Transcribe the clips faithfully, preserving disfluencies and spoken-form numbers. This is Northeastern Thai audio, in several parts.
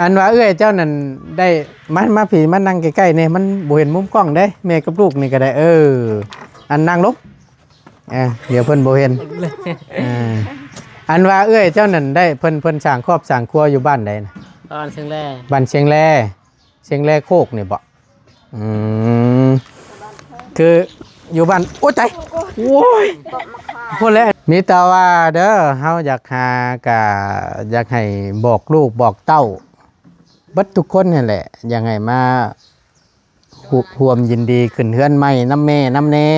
อันว่าเอื้อยเจ้านั่นได้ มา มาผีมานั่งใกล้ๆเนี่ย มันบ่เห็นมุมกล้องเด้ แม่กับลูกนี่ก็ได้ เออ อันนั่งลง เออ เดี๋ยวเพิ่นบ่เห็น เออ อันว่าเอื้อยเจ้านั่นได้ เพิ่น เพิ่นสร้างครอบสร้างครัวอยู่บ้านใดนะ บ้านเชียงแล บ้านเชียงแล เชียงแลโคกนี่บ่ อืม คืออยู่บ้าน โอ้ยตาย โอ้ย พูดแล้ว มีแต่ว่าเด้อ เฮาอยากหากะ อยากให้บอกลูกบอกเต้า เบิดทุกคนนั่นแหละ อยากให้มา ฮวมยินดีขึ้นเฮือนใหม่นำแม่นำแน่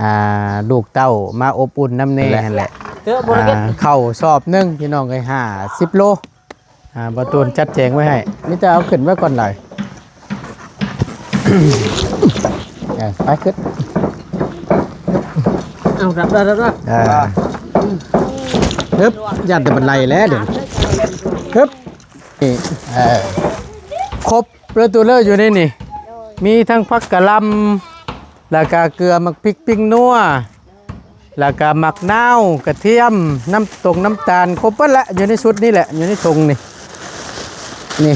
อ่า ลูกเต้ามาอบอุ่นนำแน่หั่นแหละ เออ บ่ได้เก็บ อ่า เข้าสอบหนึ่งพี่น้องเอ้ย ห้าสิบโล อ่า บ่ตูนจัดแจงไว้ให้ มีแต่เอาขึ้นไว้ก่อนหลาย เออ ไปขึ้น เอา รับได้ รับได้ อ่า ฮึบ ย่านแต่บันไดแล้วเดี๋ยว ฮึบ นี่ เออ ครบเลยตัวเลยอยู่ในนี่ มีทั้งผักกะหล่ำ แล้วก็เกลือ หมากพริก พริกนัว แล้วก็หมากนาว กระเทียม น้ำตรงน้ำตาล ครบเบิดละ อยู่ในชุดนี่แหละ อยู่ในถุงนี่ นี่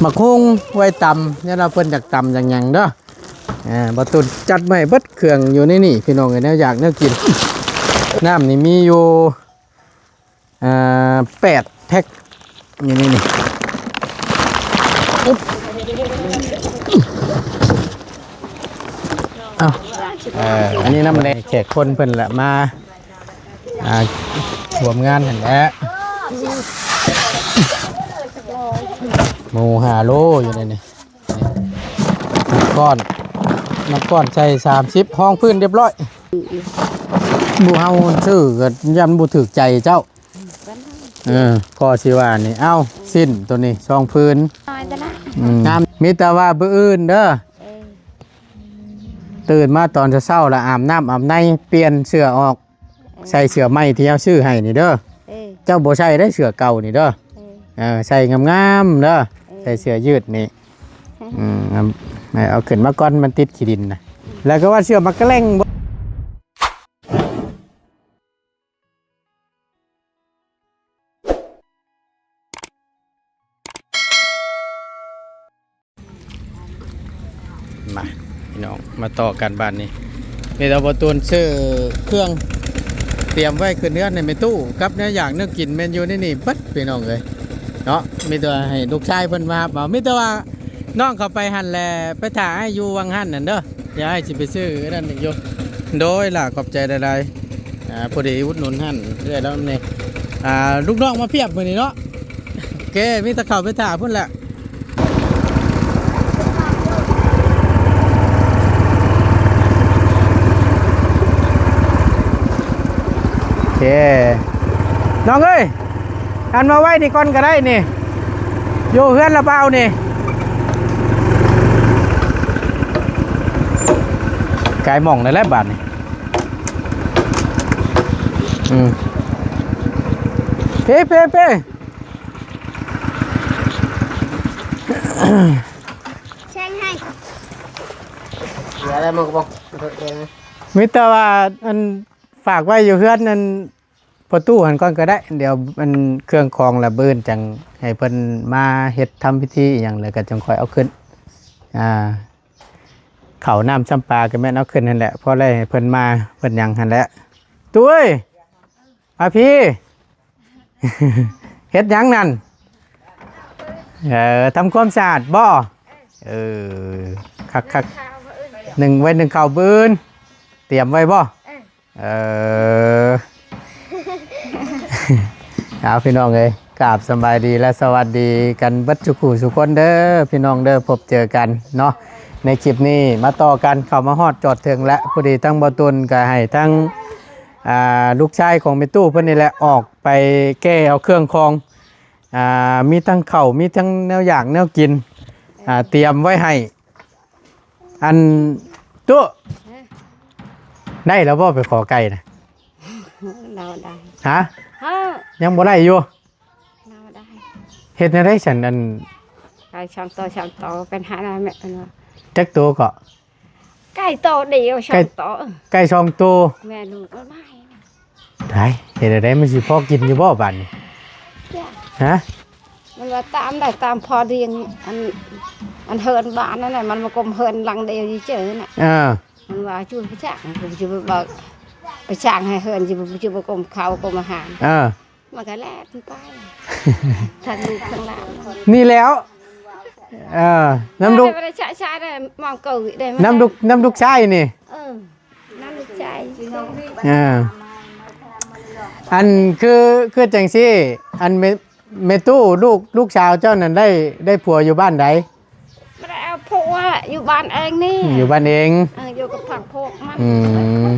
หมากฮุ่งไว้ตำ เนี่ยเราเพิ่นอยากตำอย่างหยังเด้อ อ่า บ่ตูนจัดมาให้เบิดเครื่องอยู่ในนี่ พี่น้องเอ้ย แนวอยากแนวกิน น้ำนี่มีอยู่ อ่า แปดแพ็ค นี่ นี่ นี่ อึ๊บ เอ้า เอ่อ อันนี้น้ำแลงแขกคนเพิ่นละมา อ่า ร่วมงานหั่นแหละ หมูห้าโลอยู่ในนี่ ก้อน น้ำก้อนใส่สามสิบ ห้องพื้นเรียบร้อย บูเฮาซื้อก็ย่านบ่ถูกใจเจ้า เออ ก็สิว่านี่ เอ้า สิ้นตัวนี้ สองพื้น น้อยแต่ละ อืม งาม มีแต่ว่ามื้ออื่นเด้อ เออ ตื่นมาตอนเช้าๆ แล้วอาบน้ำอาบใน เปลี่ยนเสื้อออก ใส่เสื้อใหม่ที่เฮาซื้อให้นี่เด้อ เออ เจ้าบ่ใส่ได้เสื้อเก่านี่เด้อ เออ เออ ใส่งามๆ เด้อ เออ ใส่เสื้อยืดนี่ อืม เอา เอาขึ้นมาก่อน มันติดขี้ดินนะ แล้วก็ว่าเสื้อมักกะแล่งบ่ มา พี่น้อง มาต่อกันบาดนี้ นี่เราบ่ตูนซื้อเครื่อง เตรียมไว้ขึ้นเฮือนให้แม่ตู้ กับแนวอยากแนวกินแม่นอยู่ในนี่เบิดพี่น้องเอ้ย เนาะ มีแต่ให้ลูกชายเพิ่นมารับเอา มีแต่ว่าน้องเขาไปหั่นแหละ ไปถ่าอ้ายอยู่วังหั่นนั่นเด้อ เดี๋ยวอ้ายสิไปซื้อนั่นอีกอยู่ โดยล่ะ ขอบใจหลายๆ อ่า พอดีอุดหนุนหั่นเรื่อยแล้วนี่ อ่า ลูกน้องมาเพียบมื้อนี้เนาะ โอเค มีแต่เข้าไปถ่าพุ่นแหละ โอเค น้องเอ้ย อันมาไว้นี่ก่อนก็ได้นี่ อยู่เฮือนละเปล่านี่ กายหม่องนั่นแหละบาดนี่ อืม เพ่ เพ่ เพ่ แช่งให้ เดี๋ยวอะไรมันก็บอก มีแต่ว่าอันฝากไว้อยู่เฮือนนั่น ประตูหั้นก่อนก็ได้ เดี๋ยวมันเครื่องของละเบินจังให้เพิ่นมาเฮ็ดทำพิธีอีหยังแล้วก็จังค่อยเอาขึ้น อ่า ข้าวน้ำซ้ำปลาก็แม่นเอาขึ้นหั่นแหละ พอได้ให้เพิ่นมาเพิ่นหยังหั่นแหละ ตุ้ย มาพี้ เฮ็ดหยังนั่น เออ ทำความสะอาดบ่ เออ คักๆ นึ่งไว้นึ่งข้าวมื้ออื่น เตรียมไว้บ่ เออ เอาพี่น้องเอ้ย กราบสบายดีและสวัสดีกันเบิดทุกผู้ทุกคนเด้อ พี่น้องเด้อ พบเจอกันเนาะ ในคลิปนี้มาต่อกัน เข้ามาฮอดจอดถึงและ พอดีทั้งบ่าวตุนก็ให้ทั้ง อ่า ลูกชายของแม่ตู้เพิ่นนี่แหละ ออกไปแก้เอาเครื่องของ อ่า มีทั้งข้าว มีทั้งแนวอยากแนวกิน อ่า เตรียมไว้ให้ อัน ตู้ ได้แล้วบ่ ไปขอไก่นะ เราได้ ฮะ ฮะ ยังบ่ได้อยู่ เราได้ เฮ็ดแนวใด๋ซั่น อัน ไก่สองตัว สองตัว เป็นหาได้แม่ เป็นว่า จักตัวก็ ไก่ตัวเดียว ไก่ สองตัว ไก่สองตัว แม่ลูกก็ได้ ได้ เฮ็ดแนวใด๋ มันสิพอกินอยู่บ่บาดนี้ ฮะ มันว่าตามได้ตามพอดี อัน อันเฮือนบ้านนั่นแหละ มันมากลมเฮือนหลังเดียวอยู่เจอน่ะ เออ มันว่าช่วยไปจ้าง กูจะไปบอก ไปจ้างให้เฮือน จะไป จะไปกลมข้าวกลมอาหาร เออ มันก็แล่นไป ทั้งลูกทั้งหลาน นี่แล้ว เออ น้ำลูก ไม่ได้ใช้ ใช้ได้ มองเกาหลีได้ไหม น้ำลูก น้ำลูกชายนี่ เออ น้ำลูกชาย เออ อันคือ คือจังซี่ อันแม่ แม่ตู้ ลูก ลูกสาวเจ้านั่นได้ ได้ผัวอยู่บ้านใด ไม่ได้เอาผัว อยู่บ้านเองนี่ อยู่บ้านเอง เออ อยู่กับผักพวกมัน อืม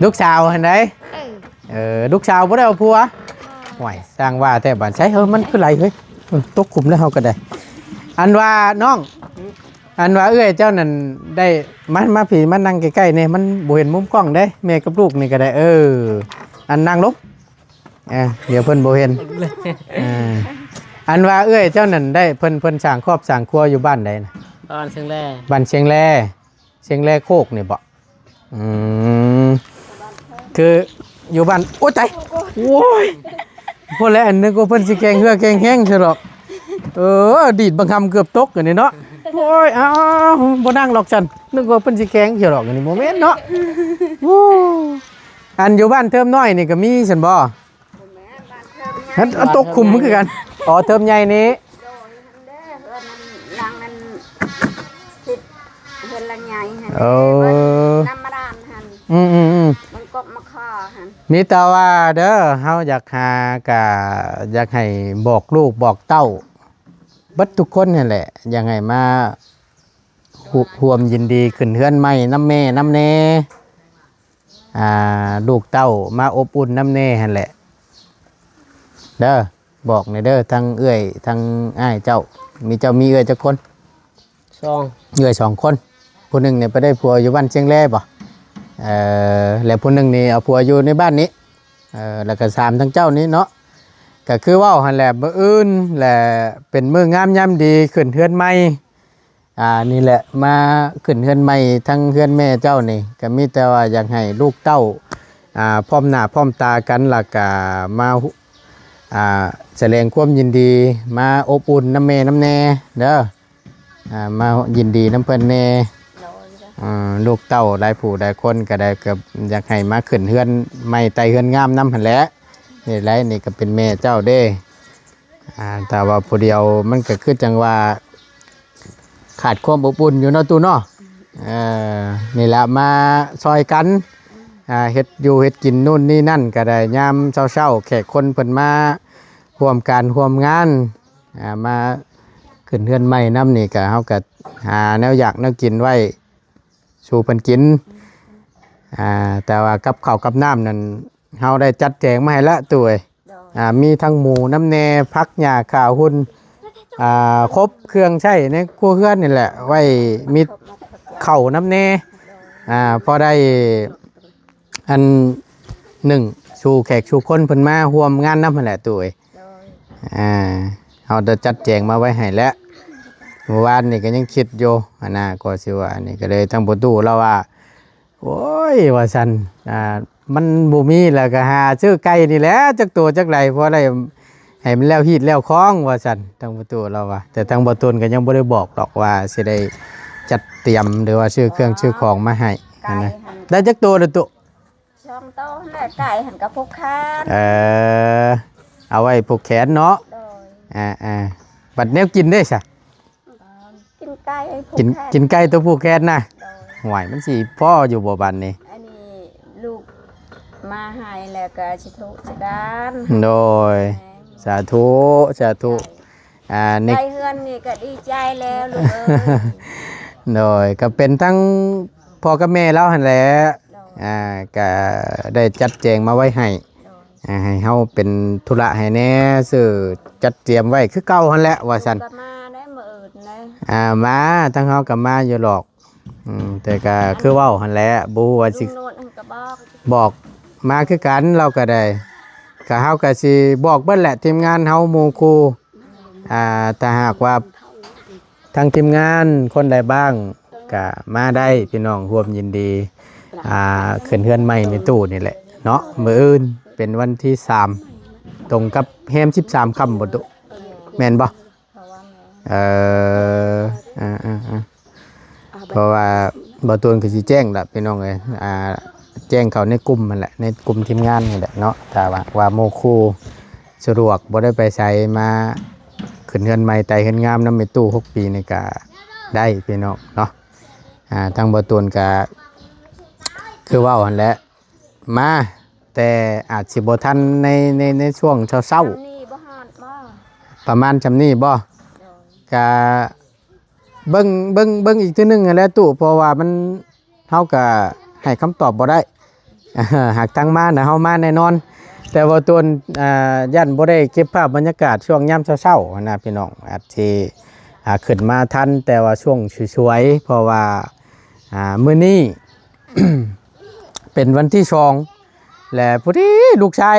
ลูกสาวหั้นใด เออ เออ ลูกสาวบ่ได้เอาผัว ห่วย สร้างว่าแต่บ้านใช้ เฮ้ย มันคือไรเฮ้ย เออ ตกขุมแล้วเฮาก็ได้ อันว่าน้อง อันว่าเอื้อยเจ้านั่นได้ มา มาพี้ มานั่งใกล้ๆเนี่ย มันบ่เห็นมุมกล้องเด้ แม่กับลูกนี่ก็ได้ เออ อันนั่งลง เออ เดี๋ยวเพิ่นบ่เห็น เออ อันว่าเอื้อยเจ้านั่นได้ เพิ่น เพิ่นสร้างครอบสร้างครัวอยู่บ้านใดนะ บ้านเชียงแล บ้านเชียงแล เชียงแลโคกนี่บ่ อืม คืออยู่บ้าน โอ้ย ตาย โอ้ย พอแล้ว นึกว่าเพิ่นสิแกงเฮือแกงแฮงซะดอก เออ ดีดบังคำเกือบตกอันนี้เนาะ โอ้ย เอา เอา เอา บ่นั่งดอกฉัน นึกว่าเพิ่นสิแกงซะดอกอันนี้ บ่แม่นเนาะ โอ้ อันอยู่บ้านเทิมน้อยนี่ก็มีซั่นบ่ ฮั่น อันตกขุมคือกัน อ๋อ เทิมใหญ่นี้ โดย เด้อ เฮือนนั้น หลังนั้น ติดเฮือนหลังใหญ่หั่น เออ น้ำมาดานหั่น อืม อืม อืม มันกบมาคอหั่น มีแต่ว่าเด้อ เฮาอยากหากะ อยากให้บอกลูกบอกเต้า เบิดทุกคนนั่นแหละ อยากให้มา ฮ- ร่วมยินดีขึ้นเฮือนใหม่นำแม่นำแน่ อ่า ลูกเต้ามาอบอุ่นนำแน่หั่นแหละ เด้อ บอกแน่เด้อ ทั้งเอื้อย ทั้งอ้ายเจ้า มีเจ้ามีเอื้อยจักคน สอง เอื้อยสองคน ผู้หนึ่งเนี่ยไปได้ผัวอยู่บ้านเชียงแลบ่ เอ่อ และผู้หนึ่งนี่เอาผัวอยู่ในบ้านนี้ เอ่อ แล้วก็สามทั้งเจ้านี้เนาะ ก็คือเว้าหั่นแหละ มื้ออื่นแหละ เป็นมื้องามยามดีขึ้นเฮือนใหม่ อ่า นี่แหละ มาขึ้นเฮือนใหม่ทั้งเฮือนแม่เจ้านี่ ก็มีแต่ว่าอยากให้ลูกเต้า อ่า พร้อมหน้าพร้อมตากัน แล้วก็มา อ่า แสดงความยินดี มาอบอุ่นนำแม่นำแน่เด้อ อ่า มายินดีนำเพิ่นแน่ โดย อ่า ลูกเต้าหลายผู้หลายคนก็ได้ ก็อยากให้มาขึ้นเฮือนใหม่ไต่เฮือนงามนำหั่นแหละ นี่แหละ นี่ก็เป็นแม่เจ้าเด้ อ่า แต่ว่าผู้เดียวมันก็คือจังว่า ขาดความอบอุ่นอยู่เนาะตู้เนาะ เออ นี่แหละมาซอยกัน อ่า เฮ็ดอยู่เฮ็ดกินนู่นนี่นั่นก็ได้ ยามเช้าๆ แขกคนเพิ่นมาร่วมการร่วมงาน อ่า มาขึ้นเฮือนใหม่นำนี่ก็ เฮาก็หาแนวอยากแนวกินไว้สู่เพิ่นกิน อ่า แต่ว่ากับข้าวกับน้ำนั่น เฮาได้จัดแจงมาให้ละตู้เอ้ย โดย อ่า มีทั้งหมูนำแน่ ผัก หญ้า ข้าว หุ่น อ่า ครบเครื่องใช้ในครัวเรือนนี่แหละ ไว้มีข้าวนำแน่ อ่า พอได้ อันหนึ่ง สู่แขกสู่คนเพิ่นมาร่วมงานนำหั่นแหละตู้เอ้ย โดย อ่า เฮาได้จัดแจงมาไว้ให้แล้ว เมื่อวานนี่ก็ยังคิดอยู่หั้นนะ ก็สิว่า อันนี้ก็เลยทางประตูเราว่า โอ้ย ว่าซั่น อ่า มันบ่มีแล้วก็หาซื้อไก่นี่แหละ จักตัวจักใด พอได้ให้มันแล้วฮีตแล้วคอง ว่าซั่น ทางประตูเราว่า แต่ทางบ่ตูนก็ยังบ่ได้บอกดอกว่าสิได้จัดเตรียม หรือว่าซื้อเครื่องซื้อของมาให้ ไก่ หั้นนะ หั่น ได้จักตัวละตุ สองตัวหั่นแหละ ไก่หั่นกับผูกแขน เออ เอาไว้ผูกแขนเนาะ โดย อ่า อ่า บัดแนวกินเด้ซะ กินไก่ผูกแขน กิน กินไก่ตัวผูกแขนนะ โดย ห่วย มันสิพออยู่บ่บัดนี้ อันนี้ลูกมาให้แล้วก็สิทุกข์สิดาน โดย แม่น สาธุ สาธุ อ่า ใน ได้เฮือนนี่ก็ดีใจแล้วลูกเอ้ย โดย ก็เป็นทั้งพ่อกับแม่เราหั่นแหละ โดย อ่า ก็ได้จัดแจงมาไว้ให้ โดย อ่า ให้เฮาเป็นธุระให้แน่ ซื้อจัดเตรียมไว้คือเก่าหั่นแหละ ว่าซั่น ก็มาได้มื้ออื่นนะ อ่า มา ทางเฮาก็มาอยู่ดอก อืม แต่ก็คือเว้าหั่นแหละ บ่ฮู้ว่าสิ ลุงโนดหั่นก็บอก บอกมาคือกัน เราก็ได้ ก็เฮาก็สิบอกเบิดแหละ ทีมงานเฮาหมู่คู่ อ่า ถ้าหากว่าทางทีมงานคนใดบ้างก็มาได้ พี่น้องร่วมยินดี อ่า ขึ้นเฮือนใหม่ในตู้นี่แหละเนาะ มื้ออื่นเป็นวันที่สาม ตรงกับแฮมสิบสามค่ำบ่ตุ แม่นบ่ เออ อ่าๆๆ เพราะว่าบ่าวตูนก็สิแจ้งละพี่น้องเอ้ย อ่า แจ้งเข้าในกลุ่มนั่นแหละ ในกลุ่มทีมงานนี่แหละเนาะ ถ้าว่า ว่าหมู่คู่สะดวก บ่ได้ไปไส มาขึ้นเฮือนใหม่ไต่เฮือนงามนำแม่ตู้หกปีนี่ก็ได้พี่น้องเนาะ อ่า ทางบ่าวตูนก็คือเว้าหั่นแหละ มา แต่อาจสิบ่ทันใน ใน ในช่วงเช้าๆ นี่บ่ฮอดบ่ ประมาณจำนี้บ่ โดย กะเบิ่ง เบิ่ง เบิ่งอีกเทื่อหนึ่งหั้นแหละตู้ เพราะว่ามัน เฮากะให้คำตอบบ่ได้ หากทางมานะ เฮามาแน่นอน แต่ว่าตอน อ่า ย่านบ่ได้เก็บภาพบรรยากาศช่วงยามเช้าๆหั้นนะพี่น้อง อาจสิ อ่า ขึ้นมาทัน แต่ว่าช่วงสวยๆ เพราะว่า อ่า มื้อนี้ เป็นวันที่สอง และพอดีลูกชาย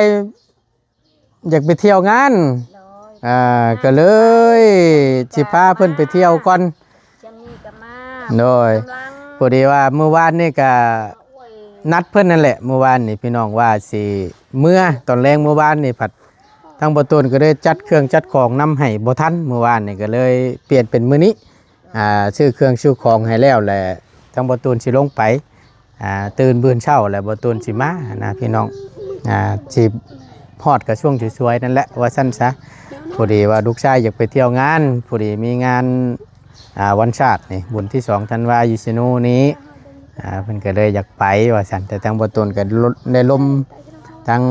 อยากไปเที่ยวงาน โดย อ่า ก็เลยสิพาเพิ่นไปเที่ยวก่อน จังนี้ก็มา โดย กำลัง พอดีว่ามื้อวานนี่ก็นัดเพิ่นนั่นแหละ มื้อวานนี่พี่น้องว่าสิเมือตอนแลง มื้อวานนี่ผัด ทางบ่าวตูนก็เลยจัดเครื่องจัดของนำให้บ่ทัน มื้อวานนี่ก็เลยเปลี่ยนเป็นมื้อนี้ อ่า ซื้อเครื่องซื้อของให้แล้วแหละ ทางบ่าวตูนสิลงไป อ่า ตื่นมื้อเช้าแล้วบ่าวตูนสิมานะพี่น้อง อ่า สิฮอดก็ช่วงสวยๆนั่นแหละ ว่าซั่นซะ พอดีว่าลูกชายอยากไปเที่ยวงาน พอดีมีงาน อ่า วันชาตินี่ บุญที่สองธันวาอยู่ไซโนนี้ อ่า เพิ่นก็เลยอยากไปว่าซั่น แต่ทางบ่าวตูนก็ได้ลมทาง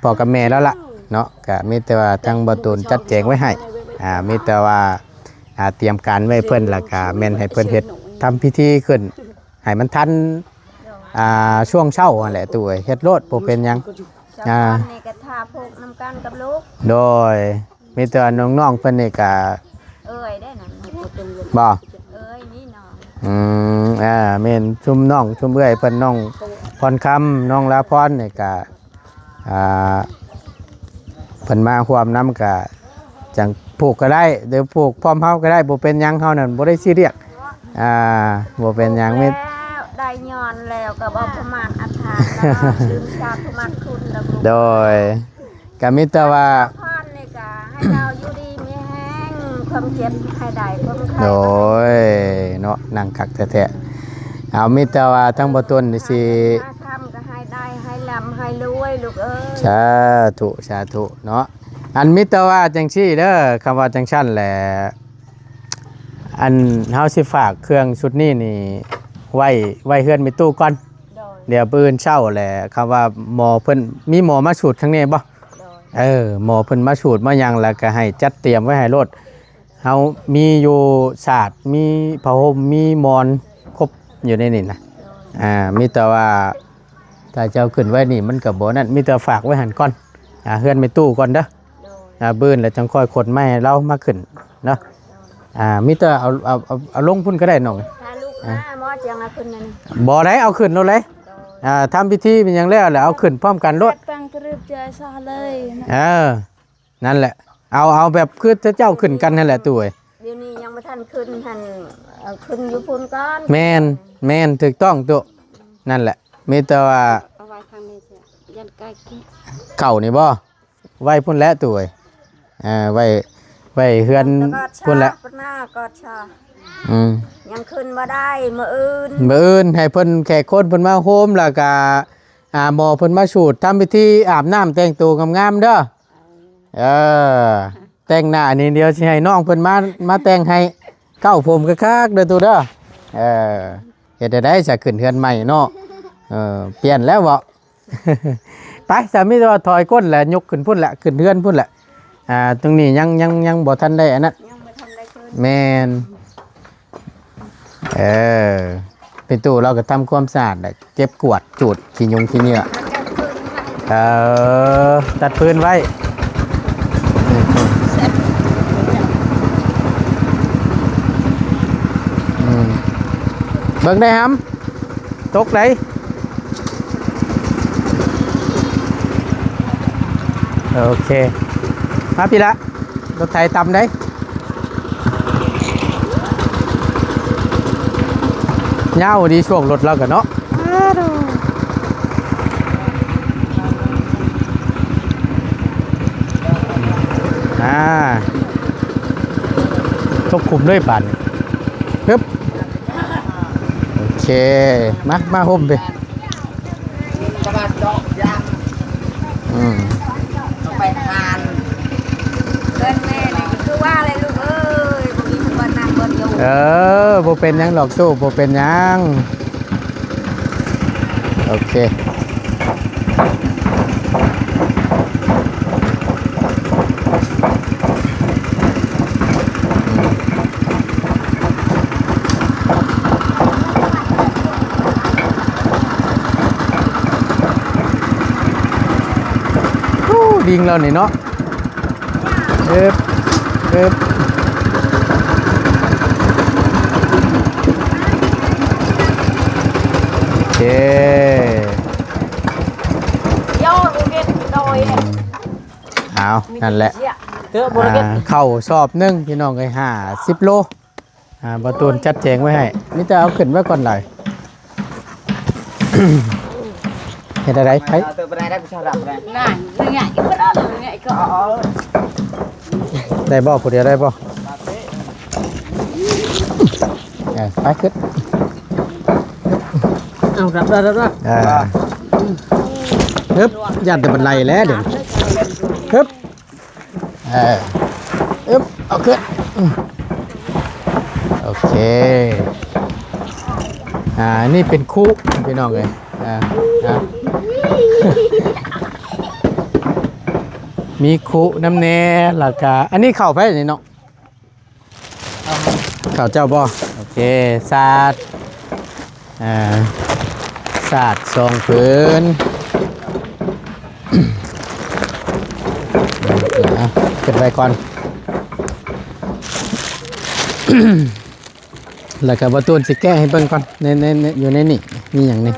พ่อกับแม่แล้วล่ะเนาะ ก็มีแต่ว่าทางบ่าวตูนจัดแจงไว้ให้ อ่า มีแต่ว่า อ่า เตรียมการไว้เพิ่น แล้วก็แม่นให้เพิ่นเฮ็ดทำพิธีขึ้น ให้มันทัน อ่า ช่วงเช้าหั่นแหละตู้เอ้ย เฮ็ดโลดบ่เป็นหยัง สะพอนนี่ก็ทาพกนำกันกับลูก โดย มีแต่น้องๆเพิ่นนี่ก็ เอ้ยได้นั่น บ่ เอ้ยนี่น้อง อืม อ่า แม่นชุมน้องชุมเอื้อยเพิ่น น้องพรคำ น้องลาพรนี่ก็ อ่า เพิ่นมาร่วมนำก็จั่งผูกก็ได้ หรือผูกพร้อมเฮาก็ได้ บ่เป็นหยัง เฮานั่นบ่ได้ซีเรียส อ่า บ่เป็นหยัง มี แล้วได้ย้อนแล้วก็บ่ประมาทอัฏฐานแล้วลืมชาติประมาทคุณดอกลูก โดย ก็มีแต่ว่า พรนี่ก็ให้เราอยู่ดีมีแฮง ความเจ็บให้ได้ความไข้ โดย เนาะ นั่งคักแท้ๆ เอา มีแต่ว่าทางบ่าวตูนนี่สิ มาคำก็ให้ได้ ให้ร่ำให้รวยลูกเอ้ย สาธุ สาธุ เนาะ อันมีแต่ว่าจั่งซี่เด้อ คำว่าจั่งซั่นแหละ อันเฮาสิฝากเครื่องชุดนี้นี่ ไว้ ไว้เฮือนแม่ตู้ก่อน โดย เดี๋ยวมื้ออื่นเช้าแหละ คำว่าหมอเพิ่น มีหมอมาสูดข้างในบ่ โดย เออ หมอเพิ่นมาสูดมาหยัง แล้วก็ให้จัดเตรียมไว้ให้โลด เฮามีอยู่สาด มีผ้าห่ม มีหมอน ครบอยู่ในนี่นะ โดย อ่า มีแต่ว่า ถ้าเจ้าขึ้นไว้นี่มันก็บ่นั่น มีแต่ฝากไว้หั่นก่อน อ่า เฮือนแม่ตู้ก่อนเด้อ โดย อ่า มื้ออื่นแล้วจั่งค่อยขนมาให้เรามาขึ้นเนาะ อ่า มีแต่เอา เอา เอา เอาลงพุ้นก็ได้น้อง ถ้าลูกมาหมอจั่งเอาขึ้นนั่น บ่ได้ เอาขึ้นโลดเลย โดย อ่า ทำพิธีเป็นหยังแล้วแหละ เอาขึ้นพร้อมกันโลด จัดตั้งกระดูกใจซะเลยนะ เออ นั่นแหละ เอา เอาแบบคือเจ้าขึ้นกันนั่นแหละตู้เอ้ย เดี๋ยวนี้ยังบ่ทันขึ้นหั่น เอาขึ้นอยู่พุ้นก่อน แม่น แม่น ถูกต้องตู้ นั่นแหละ มีแต่ว่า เอาไว้ทางนี้เถอะ ยันใกล้กิน เข่านี่บ่ ไว้พุ้นแหละตู้เอ้ย อ่า ไว้ ไว้เฮือนพุ้นแหละ กอดชา อืม ยังขึ้นบ่ได้ มื้ออื่น มื้ออื่นให้เพิ่นแขกคนเพิ่นมาโฮม แล้วก็ อ่า หมอเพิ่นมาสูด ทำพิธีอาบน้ำแต่งตัวงามๆเด้อ เออ แต่งหน้านี่เดี๋ยวสิให้น้องเพิ่นมา มาแต่งให้ เก้าผมคักๆเด้อตู้เด้อ เออ เฮ็ดได้ได๋ซะ ขึ้นเฮือนใหม่เนาะ เออ เปลี่ยนแล้วบ่ ไป สามีว่าถอยก้นแหละ ยกขึ้นพุ้นแหละ ขึ้นเฮือนพุ้นแหละ อ่า ตรงนี้ยัง ยัง ยังบ่ทันได้อันนั้น ยังบ่ทันได้ขึ้น แม่น เออ ไปตู้เราก็ทำความสะอาดแหละ เก็บกวาดจูดขี้ยุงขี้เหยื่อ เออ ตัดพื้นไว้ อืม เบิ่งได้หำ ตกได โอเค มาพี้ละ รถไถต่ำได ยาวดีช่วงรถเรากันเนาะ อ้าดู เ อ่า ตกขุมเลยบาดนี้ ปึ๊บ โอเค มา มาห่มไป อืม ไปทาน เพื่อนแม่นี่ก็คือว่าอะไรลูกเอ้ย บ่มีคนนั่งเบิ่งอยู่ เออ บ่เป็นหยังดอกตู้ บ่เป็นหยัง โอเค ฮู้ ดิ่งแล้วนี่เนาะ เอิบ เอิบ โอเค โยนเก็บดอย อืม เอา นั่นแหละ เตอะบ่ได้เก็บ อ่า เข้าสอบหนึ่ง พี่น้องเอ้ย ห้าสิบโล อ่า บ่าวตูนจัดแจงไว้ให้ มีแต่เอาขึ้นไว้ก่อนหลาย เฮ็ดอะไร ไป เอาเตอะไปได้ ได้ กูชอบรับได้ นั่น เนี่ย อีกคนละเลย เนี่ย อีกคน ได้บ่ ผู้เดียวได้บ่ เออ ไปขึ้น เอา รับได้ รับได้ เออ ฮึบ ย่านแต่บันไดแล้วเดี๋ยว ฮึบ เออ อึ๊บ เอาขึ้น อืม โอเค อ่า นี่เป็นคุ พี่น้องเอ้ย อ่า อ่า มีคุนำแน่ แล้วก็ อันนี้เข้าไปนี่เนาะ เข้าเจ้าบ่ โอเค สาด อ่า สาดสองผืน อ่ะ ขึ้นไปก่อน แล้วก็บ่าวตูนสิแกะให้เบิ่งก่อน ใน ใน ใน อยู่ในนี่ มีหยังนี่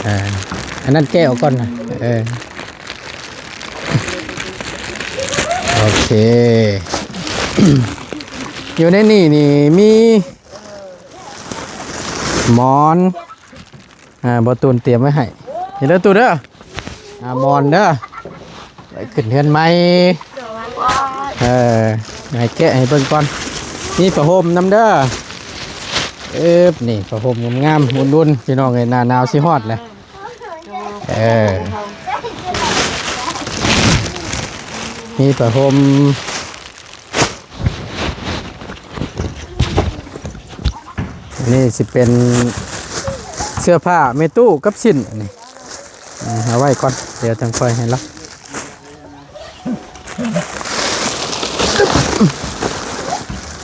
อ่า อันนั้นแกะออกก่อนนะ เออ โอเค อยู่ในนี่นี่มี หมอน อ่า บ่าวตูนเตรียมไว้ให้ นี่เด้อตูนเด้อ อ่า หมอนเด้อ ไว้ขึ้นเฮือนใหม่ เออ ให้แกะให้เบิ่งก่อน มีผ้าห่มนำเด้อ เอิบ นี่ผ้าห่มงามๆ อุ่นๆ พี่น้องเอ้ย หน้าหนาวสิฮอดแล้ว เออ มีผ้าห่ม อันนี้สิเป็นเสื้อผ้าแม่ตู้กับสิ้นอันนี้ อืม เอาไว้ก่อน เดี๋ยวจั่งค่อยให้ละ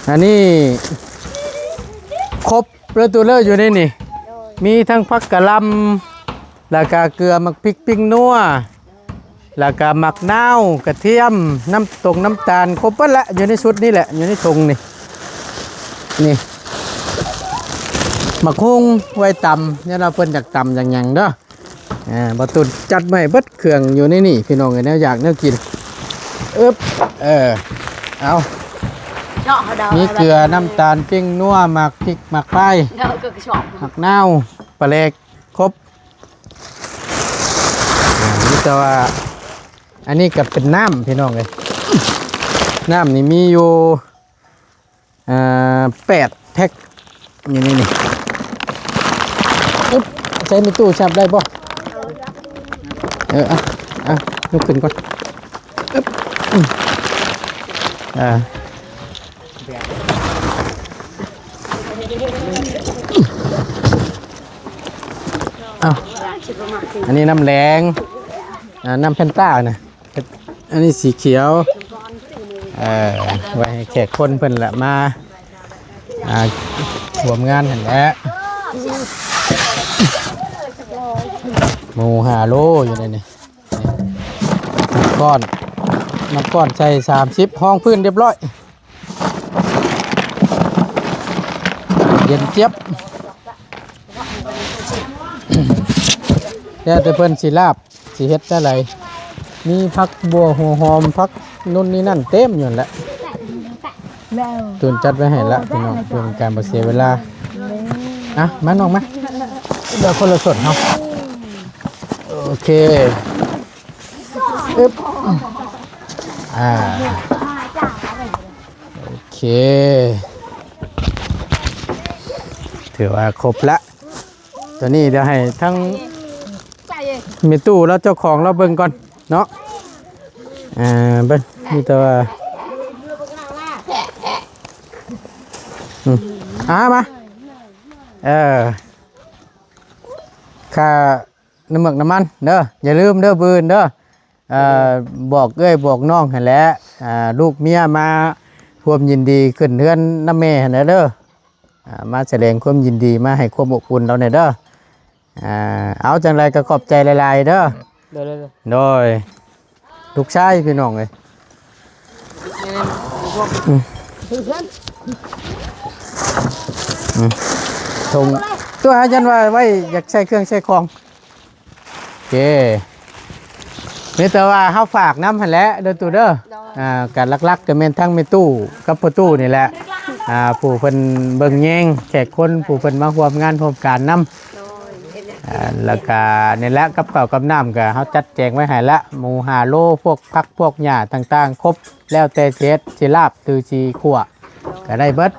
อันนี้ครบเลย ตู้เลย อยู่ในนี่ มีทั้งผักกะหล่ำ แล้วก็เกลือ หมากพริก พริกนัว แล้วก็หมากนาว กระเทียม น้ำตรงน้ำตาล ครบเบิดละ อยู่ในชุดนี้แหละ อยู่ในถุงนี่ นี่ หมากฮุ่งไว้ตำ เนี่ย เพิ่นอยากตำอยากหยังเด้อ อ่า บ่าวตูนจัดไว้เบิดเครื่องอยู่ในนี่ พี่น้องเอ้ย แนวอยากแนวกิน อึ๊บ เออ เอา เนาะ เขาเดา มีเกลือ น้ำตาล พริกนัว หมากพริก หมากไฟ เดาก็ชอบ หมากนาว ปลาแดก ครบ อ่า มีแต่ว่า อันนี้ก็เป็นน้ำ พี่น้องเอ้ย น้ำนี่มีอยู่ อ่า แปดแพ็ค นี่ นี่ นี่ อึ๊บ ใส่ในตู้ชับได้บ่ เออ อ่ะ อ่ะ ยกขึ้นก่อน อึ๊บ อืม อ่า เอา อันนี้น้ำแดง อ่า น้ำแฟนต้านะ อันนี้สีเขียว เอ่อ ไว้ให้แขกคนเพิ่นละมา อ่า ร่วมงานหั่นแหละ หมูห้าโลอยู่ในนี่ ก้อน น้ำก้อนใส่สามสิบ ฮองพื้นเรียบร้อย เย็นเจี๊ยบ แล้วแต่เพิ่นสิลาบ สิเฮ็ดแนวใด มีผักบัวหัวหอม ผักนู่นนี่นั่นเต็มอยู่นั่นแหละ แล้ว ตูนจัดไว้ให้ละพี่น้อง เพื่อเป็นการบ่เสียเวลา อ่ะ มาน้องมา เดี๋ยวคนละส่วนเนาะ โอเค อึ๊บ อ่า โอเค ถือว่าครบละ ตัวนี้เดี๋ยวให้ทั้งแม่ตู้แล้วเจ้าของเราเบิ่งก่อนเนาะ อ่า เบิ่ง มีแต่ว่า อืม อ่า มา เออ ค่าน้ำเมือกน้ำมันเด้อ อย่าลืมเด้อ มื้ออื่นเด้อ เอ่อ บอกเอื้อยบอกน้องหั่นแหละ อ่า ลูกเมียมาร่วมยินดีขึ้นเฮือนนำแม่หั่นแหละเด้อ อ่า มาแสดงความยินดี มาให้ความอบอุ่นเราเนี่ยเด้อ อ่า เอาจังใดก็ขอบใจหลายๆเด้อ โดย โดย โดย ลูกชายพี่น้องเอ้ย อืม อืม ส่ง ตัวอาจารย์ว่าไว้อยากใส่เครื่องใส่ของ โอเค มีแต่ว่าเฮาฝากนำหั่นแหละเด้อตู้เด้อ โดย อ่า ก็หลักๆก็แม่นทั้งแม่ตู้กับพ่อตู้นี่แหละ อ่า ผู้เพิ่นเบิ่งแยงแขกคน ผู้เพิ่นมาร่วมงานร่วมการนำ โดย อ่า แล้วก็นี่แหละ กับข้าวกับน้ำก็เฮาจัดแจงไว้ให้ละ หมูห้าโล พวกผักพวกหญ้าต่างๆ ครบ แล้วแต่สิเฮ็ด สิลาบหรือสิคั่ว ก็ได้เบิด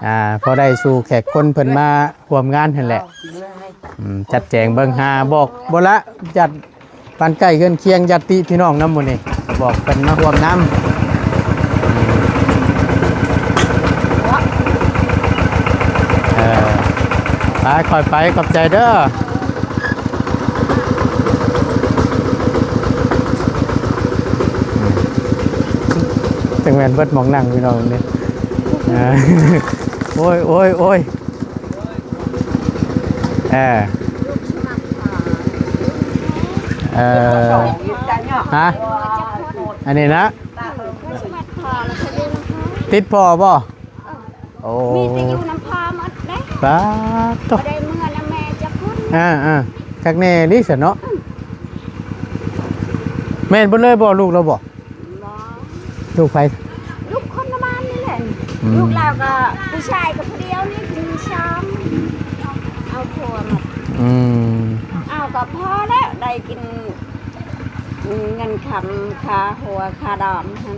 อ่า พอได้สู่แขกคนเพิ่นมาร่วมงานหั่นแหละ อืม จัดแจงเบิ่ง หาบอกบ่ละ จัดปานใกล้เฮือนเคียง ญาติพี่น้องนำหมู่นี่ บอกเพิ่นมาร่วมนำ เออ ไป ค่อยไป ขอบใจเด้อ จังแม่นเบิดหม่องนั่งพี่น้องนี่ อ่า โอ้ย โอ้ย โอ้ย เออ เออ ฮะ อันนี้นะ ติดพ่อบ่ โอ้ มีแต่อยู่นำพ่อหมดเด้ ป๊าดโต บ่ได้เมือนำแม่จักคน อ่า อ่า คักแน่นี่ซะเนาะ อืม แม่นเบิดเลยบ่ ลูกเราบ่ บ่ ลูกไผ ลูกคนละบ้านนี่แหละ อืม ลูกเราก็ผู้ชายก็ผู้เดียวนี่ ผู้ชาย เอาผัวมา อืม เอาก็พอแล้ว ได้กิน เงินคำค่าหัวค่าดองหั่น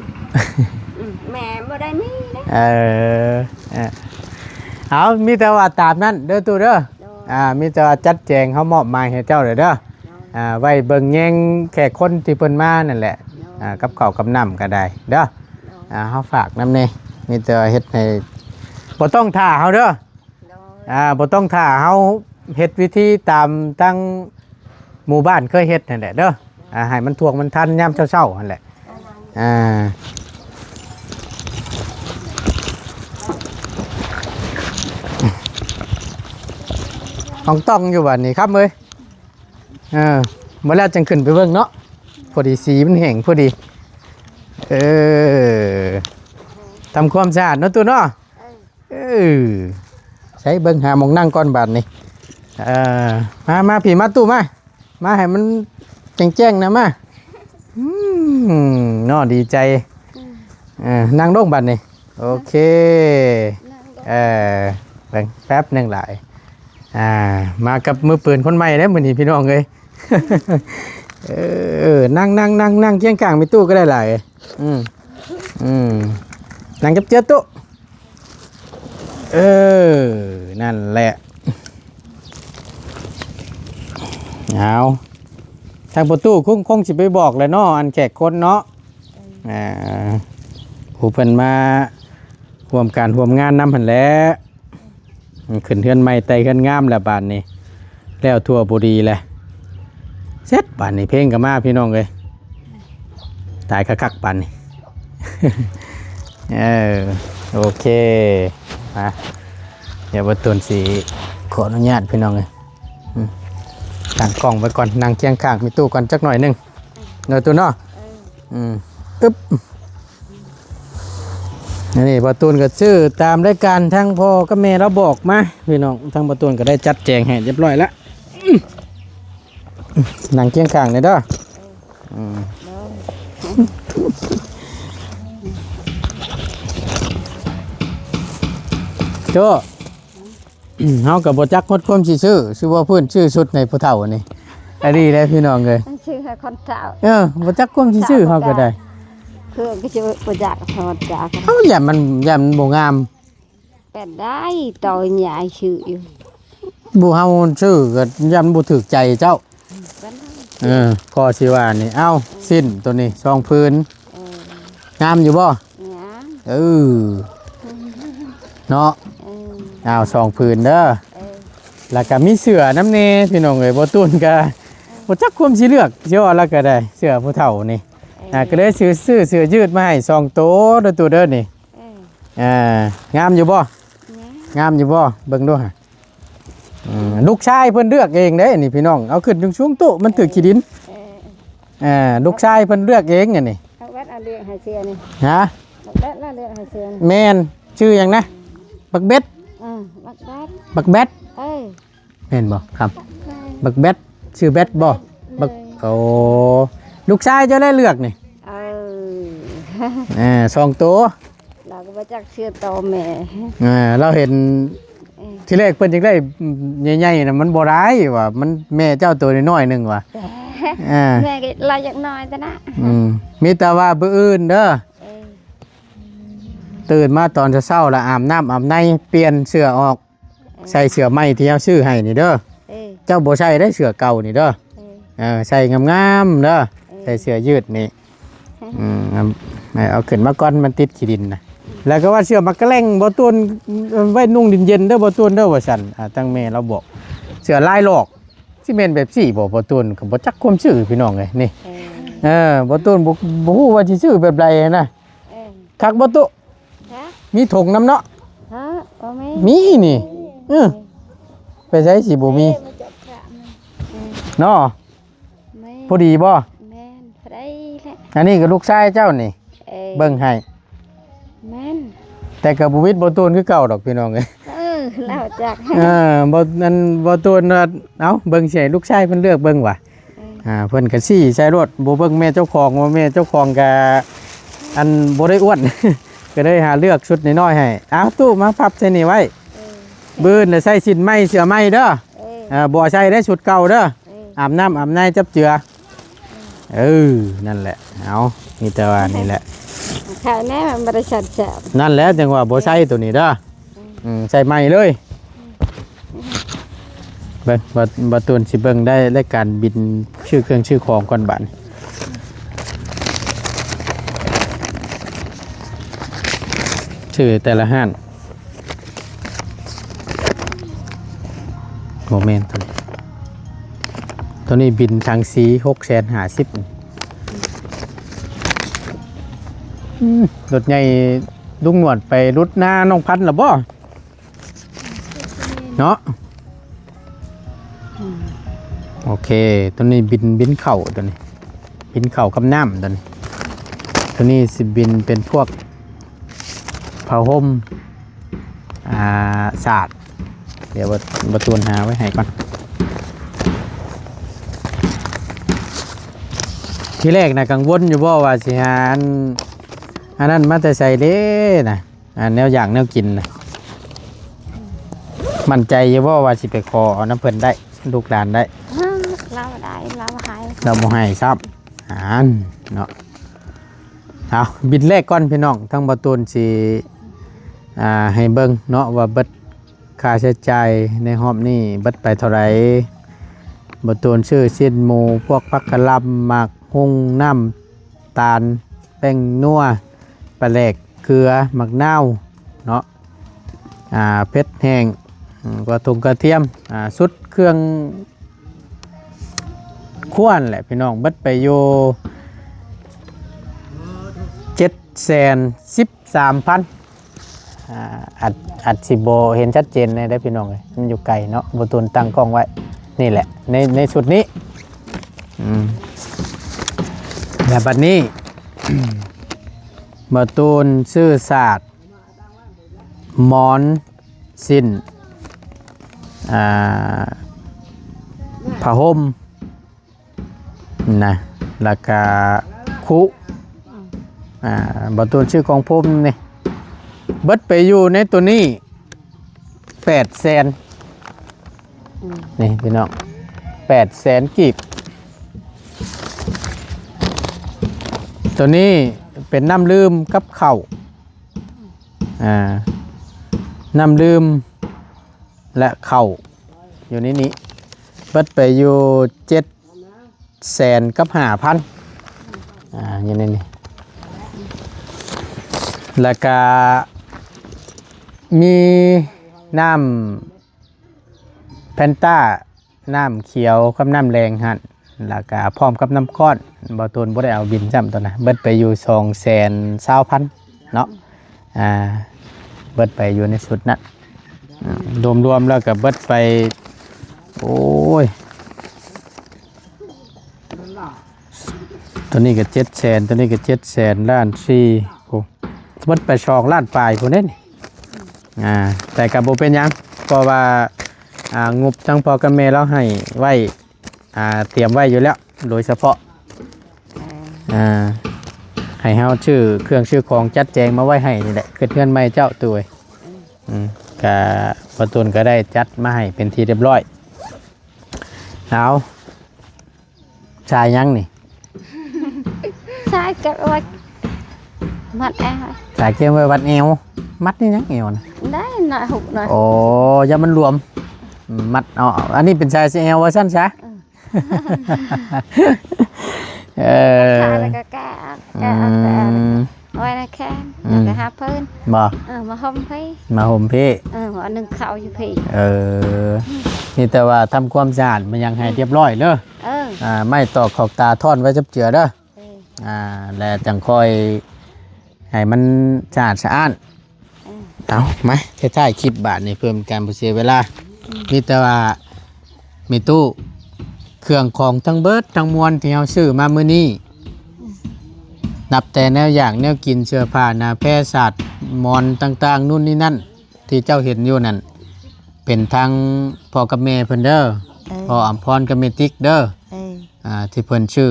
อืม แม่บ่ได้มีเด้ เออ เออ เอา มีแต่ว่าตามนั้นเด้อตู้เด้อ โดย อ่า มีแต่ว่าจัดแจง เฮามอบหมายให้เจ้าเลยเด้อ โดย อ่า ไว้เบิ่งแยงแขกคนที่เพิ่นมานั่นแหละ โดย อ่า กับข้าวกับน้ำก็ได้เด้อ โดย อ่า เฮาฝากนำแน่ มีแต่ว่าเฮ็ดให้ บ่ต้องถ่าเฮาเด้อ โดย อ่า บ่ต้องถ่าเฮา เฮ็ดวิธีตามทางหมู่บ้านเคยเฮ็ดนั่นแหละเด้อ อ่า ให้มันท่วงมันทันยามเช้าๆหั่นแหละ อ่า ของต้องอยู่บัดนี้ครับเอ้ย เออ บ่แล้วจังขึ้นไปเบิ่งเนาะ พอดีสีมันแห้งพอดี เออ ทำความสะอาดเนาะตู้เนาะ เออ ใช้เบิ่งหาหม่องนั่งก่อนบาดนี้ เออ มา มาพี่ มาตู้มา มาให้มันแจ้งๆนะมา อืม เนาะ ดีใจ อืม เออ นั่งลงบาดนี้ โอเค นั่งลง เออ เบิ่งแป๊บหนึ่งหลาย อ่า มากับมือปืนคนใหม่เด้อมื้อนี้พี่น้องเอ้ย เออ นั่ง นั่ง นั่ง นั่งเคียงข้างแม่ตู้ก็ได้หลาย อืม อืม นั่งกับเจ้าตู้ เออ นั่นแหละ เอา ทางประตูคง คงสิไปบอกแหละเนาะ อันแขกคนเนาะ อ่า ผู้เพิ่นมาร่วมการร่วมงานนำหั่นแหละ ขึ้นเฮือนใหม่ไต่เฮือนงามแล้วบาดนี้ แล้วทั่วบุรีแหละ เสร็จบาดนี้ เพลงก็มาพี่น้องเอ้ย ตายคักๆบาดนี้ เออ โอเค มา เดี๋ยวบ่ตูนสิขออนุญาตพี่น้องเอ้ย อืม ตั้งกล้องไว้ก่อน นั่งเคียงข้างแม่ตู้ก่อนจักหน่อยหนึ่ง เนาะตู้เนาะ เออ อืม อึ๊บ อันนี้บ่ตูนก็ซื้อตามรายการทางพ่อกับแม่เราบอกมา พี่น้อง ทางบ่ตูนก็ได้จัดแจงให้เรียบร้อยแล้ว อืม นั่งเคียงข้างเลยเด้อ อืม โจ้ เฮาก็บ่จักฮอดความสิซื้อ ซื้อบ่พื้น ซื้อชุดให้ผู้เฒ่านี่ อันนี้แหละพี่น้องเอ้ย ซื้อ คนเฒ่า เออ บ่จักความสิซื้อเฮาก็ได้ เครื่องก็จะบ่จักถอดจัก เฮาย่านมัน ย่านมันบ่งาม เป็นได้ ต่อใหญ่ซื้ออยู่ บ่เฮาซื้อก็ย่านบ่ถูกใจเจ้า เป็นได้ เออ ก็สิว่านี่ เอ้า สิ้นตัวนี้สองผืน เออ งามอยู่บ่ งาม เออ เนาะ เออ เอาสองผืนเด้อ เออ แล้วก็มีเสื้อนำแน่ พี่น้องเอ้ย บ่ตูนก็บ่จักความสิเลือก สิว่าแล้วก็ได้ เสื้อผู้เฒ่านี่ เออ อ่า ก็เลยซื้อ ซื้อเสื้อยืดมาให้สองตัวเด้อ ตูเด้อนี่ เออ อ่า งามอยู่บ่ งาม งามอยู่บ่ เบิ่งดูฮะ อืม ลูกชายเพิ่นเลือกเองเด้นี่พี่น้อง เอาขึ้นสูงๆ ตู้ มันถืกขี้ดิน เออ อ่า ลูกชายเพิ่นเลือกเองอันนี้ บักแบดเอาเลือกให้เสื้อนี่ ฮะ บักแบดแล้วเลือกให้เสื้อนี่ แม่น ชื่อหยังนะ บักเบ็ด อืม บักแบด บักแบด เออ แม่นบ่ครับ บักแบด บักแบด ชื่อแบดบ่ แบด บัก เลย โอ้ ลูกชายเจ้าได้เลือกนี่ เออ อ่า สองตัว เราก็บ่จักเสื้อต่อแม่ อ่า เราเห็น เออ ทีแรกเพิ่นอยากได้ใหญ่ๆ น่ะ มันบ่ได้ว่า มันแม่เจ้าตัวน้อยๆ หนึ่งว่ะ อ่า แม่ก็ลายอยากน้อยแต่นะ อืม มีแต่ว่ามื้ออื่นเด้อ เออ ตื่นมาตอนเช้าๆ แล้วอาบน้ำอาบใน เปลี่ยนเสื้อออก เออ ใส่เสื้อใหม่ที่เฮาซื้อให้นี่เด้อ เออ เจ้าบ่ใส่ได้เสื้อเก่านี่เด้อ เออ เออ ใส่งามๆ เด้อ เออ ใส่เสื้อยืดนี่ อืม เอา เอาขึ้นมาก่อน มันติดขี้ดินนะ แล้วก็ว่าเสื้อมักกะแล่งบ่ตูน ไว้นุ่งเย็นๆ เด้อ บ่ตูนเด้อ ว่าซั่น อ่า ตั้งแม่เราบอก เสื้อลายหลอก สิแม่นแบบซี่บ่ บ่ตูน ก็บ่จักความซื้อพี่น้องเอ้ย นี่ เออ เออ บ่ตูน บ่ บ่ฮู้ว่าสิซื้อแบบใดนะ เออ คักบ่ตุ ฮะ มีถุงนำเนาะ ฮะ บ่มี มีนี่ เออ ไปไสสิบ่มี เออ มาจกพระมัน เออ เนาะ แม่น พอดีบ่ แม่น พอดีแหละ อันนี้ก็ลูกชายเจ้านี่ เออ เบิ่งให้ แม่น แต่ก็บ่วิดบ่ตูนคือเก่าดอกพี่น้องเอ้ย เออ ลาวจัก เออ บ่ อัน บ่ตูนว่า เอ้า เบิ่งสิให้ลูกชายเพิ่นเลือกเบิ่งว่ะ เออ อ่า เพิ่นก็ซี้ใส่โลด บ่เบิ่งแม่เจ้าของ ว่าแม่เจ้าของก็ อัน บ่ได้อ้วน ก็เลยหาเลือกชุดน้อยๆ ให้ เอ้า ตู้มาพับใส่นี่ไว้ เออ มื้ออื่นน่ะใส่สิ้นใหม่เสื้อใหม่เด้อ เออ อ่า บ่ใส่ได้ชุดเก่าเด้อ เออ อาบน้ำอาบในจับเจือ เออ นั่นแหละ เอา มีแต่ว่านี่แหละ ข้าวแน่มันบ่ได้ชัดแซ่บ นั่นแหละจังว่าบ่ใส่ตัวนี้เด้อ อืม ใส่ใหม่เลย เบิ่ง บ่ บ่ตูนสิเบิ่งได้ ได้การบินชื่อเครื่องชื่อของก่อนบาดนี้ ชื่อแต่ละห้าน บ่แม่นตัวนี้ ตัวนี้บินทางสี หกแสนห้าสิบ อืม รถใหญ่ลุงหนวดไปรุดหน้าน้องพันธุ์ล่ะบ่ เนาะ อืม โอเค ตัวนี้บิน บินเข้าตัวนี้ บินเข้ากับน้ำตัวนี้ ตัวนี้สิบินเป็นพวกผ้าห่ม อ่า สาด เดี๋ยวบ่ บ่ตูนหาไว้ให้ก่อน ทีแรกน่ะกังวลอยู่บ่ว่าสิหาอัน อันนั้นมาแต่ไสเด้นะ อ่า แนวอยากแนวกินนะ มั่นใจอยู่บ่ว่าสิไปขอเอานำเพิ่นได้ ลูกหลานได้ อ้าว ลาวได้ ลาวให้ ลาวบ่ให้ซ้ำ อ่าน เนาะ เอา บินแรกก่อนพี่น้อง ทั้งบ่ตูนสิ อ่า ให้เบิ่งเนาะว่าเบิดค่าใช้จ่ายในฮอบนี้เบิดไปเท่าใด บ่ตูนซื้อซี้นหมู พวกผักกะหล่ำ หมากฮุ่ง น้ำตาล แป้งนัว ปลาแดก เกลือ หมากนาว เนาะ อ่า เผ็ดแห้ง อืม กระทงกระเทียม อ่า สุดเครื่องครัวนั่นแหละพี่น้อง เบิดไปอยู่ เจ็ดแสนสิบสามพัน อ่า อาจ อาจสิบ่เห็นชัดเจนแน่เด้อพี่น้องเอ้ย มันอยู่ไกลเนาะ บ่ตูนตั้งกล้องไว้ นี่แหละ ใน ในชุดนี้ อืม แล้วบัดนี้ บ่ตูนซื้อสาด หมอน ซี้น อ่า ผ้าห่ม นะ แล้วก็คุ อ่า บ่ตูนซื้อกองพรมนี่ เบิดไปอยู่ในตัวนี้ แปดแสน อืม นี่พี่น้อง แปดแสนกีบ ตัวนี้เป็นน้ำดื่มกับข้าว อ่า น้ำดื่มและข้าวอยู่ในนี้ เบิดไปอยู่เจ็ดแสนกับห้าพัน อ่า อยู่ในนี้ แล้วก็มีน้ำแฟนตา น้ำเขียวกับน้ำแดงหั่น แล้วก็พร้อมกับน้ำก้อน บ่ตูนบ่ได้เอาบินซ้ำตัวนะ เบิดไปอยู่สองแสนซาวพันเนาะ อ่า เบิดไปอยู่ในชุดนั้น อืม รวมๆแล้วก็เบิดไป โอ้ย ตัวนี้ก็เจ็ดแสน ตัวนี้ก็เจ็ดแสน ล้านสี่ โอ้ เบิดไปสองล้านปลายพุ้นเด้นี่ อ่า แต่ก็บ่เป็นหยัง เพราะว่า อ่า งบทั้งพ่อกับแม่เราให้ไว้ อ่า เตรียมไว้อยู่แล้ว โดยเฉพาะ อ่า ให้เฮาซื้อเครื่องซื้อของจัดแจงมาไว้ให้นี่แหละ คือเฮือนใหม่เจ้าตัวเอ้ย อืม ก็ประตูนก็ได้จัดมาให้เป็นที่เรียบร้อย เอา สายหยังนี่ สายเก็บไว้มัดแอว สายเก็บไว้วัดแอว มัดนี่หยังแอวนะ ได้หน่อยหุบหน่อย โอ้ อย่ามันหลวม มัดเอา อันนี้เป็นสายเอวว่าซั่นซะ เออ เออ ขาแล้วก็แก้เอา แก้เอา อืม แก้เอา เอาไว้ในแขน อืม แล้วก็หาพื้น บ่ เออ มาห่มพี่ มาห่มพี่ เออ ว่านึ่งข้าวอยู่พี่ เออ นี่แต่ว่าทำความสะอาดมันยังให้เรียบร้อยเด้อ เออ อ่า ไม้ตอกขอบตาท่อนไว้จับเจือเด้อ เออ อ่า แล้วจังค่อยให้มันสะอาดสะอ้าน เออ เอามา ท้ายๆคลิปบาดนี้เพื่อเป็นการบ่เสียเวลา อืม มีแต่ว่า มีตู้ เครื่องของทั้งเบิดทั้งมวลที่เฮาซื้อมามื้อนี้ นับแต่แนวอยากแนวกิน เสื้อผ้า หน้าแพร สาด หมอนต่างๆ นู่นนี่นั่น ที่เจ้าเห็นอยู่นั่น เป็นทั้งพ่อกับแม่เพิ่นเด้อ เออ พ่ออำพรกับแม่ติ๊กเด้อ เออ อ่า ที่เพิ่นซื้อ